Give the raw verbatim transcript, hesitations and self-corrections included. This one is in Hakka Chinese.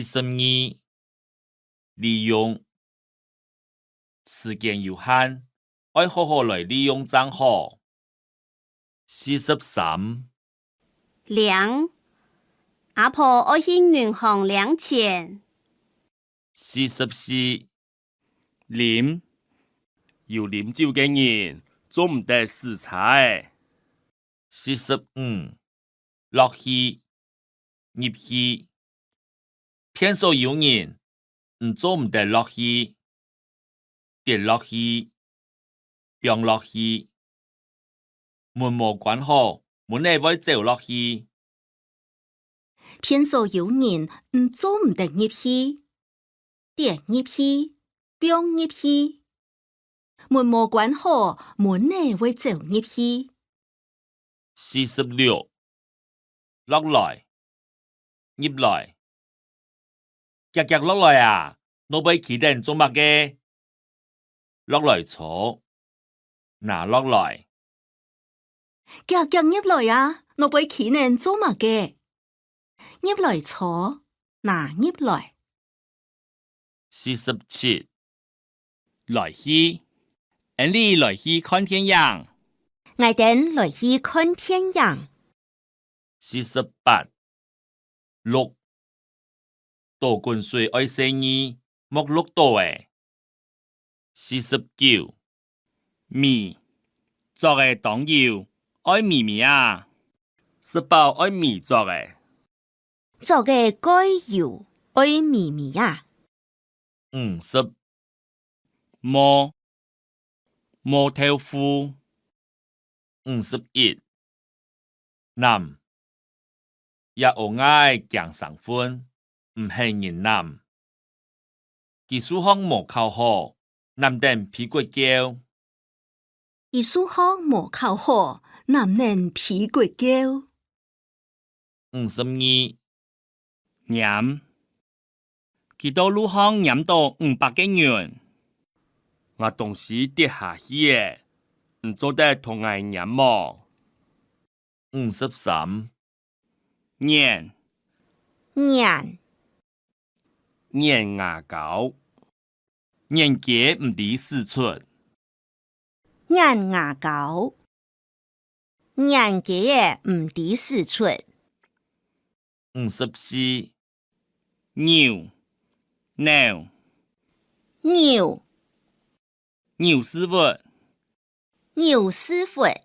十二、利用。時間有限，愛好好來利用正好。四十三、領。阿婆愛去銀行領錢。四十四、啉。有啉酒个人，做毋得駛車仔。四十五、落去、入去。便所有人，你做毋得落去，跌落去，放落去。門無關好，蚊仔會走落去。便所有人，你做毋得入去，跌入去，放入去。門無關好，蚊仔會走入去。四十六、落來、入來。遽遽落來啊，若背企等做麼个？落來坐，拿落來。遽遽入來啊，若背企等做麼个？入來坐，拿入來。四十七、來去。𫣆俚來去看電影。𠊎等來去看電影。四十八、涝。倒滾水愛細義，莫涝倒咧。四十九、微。作仔當幼，愛微微啊。食飽愛微作仔。作仔蓋幼，愛微微啊。五十、毛。毛豆腐。五十一、揇。這烏鴉仔驚生糞，毋肯人揇。佢數學無考好，揇等飛骨噭。佢數學無考好，揇等飛骨噭。五十二、拈。佢到路項拈到五百個銀。吾東西跌下去咧，你做得同𠊎拈無？五十三、眼。眼。眼牙膏。眼雞毋知使出。 眼牙膏。眼雞仔毋知使出。五十四、扭。扭。扭。扭屎朏。扭屎朏。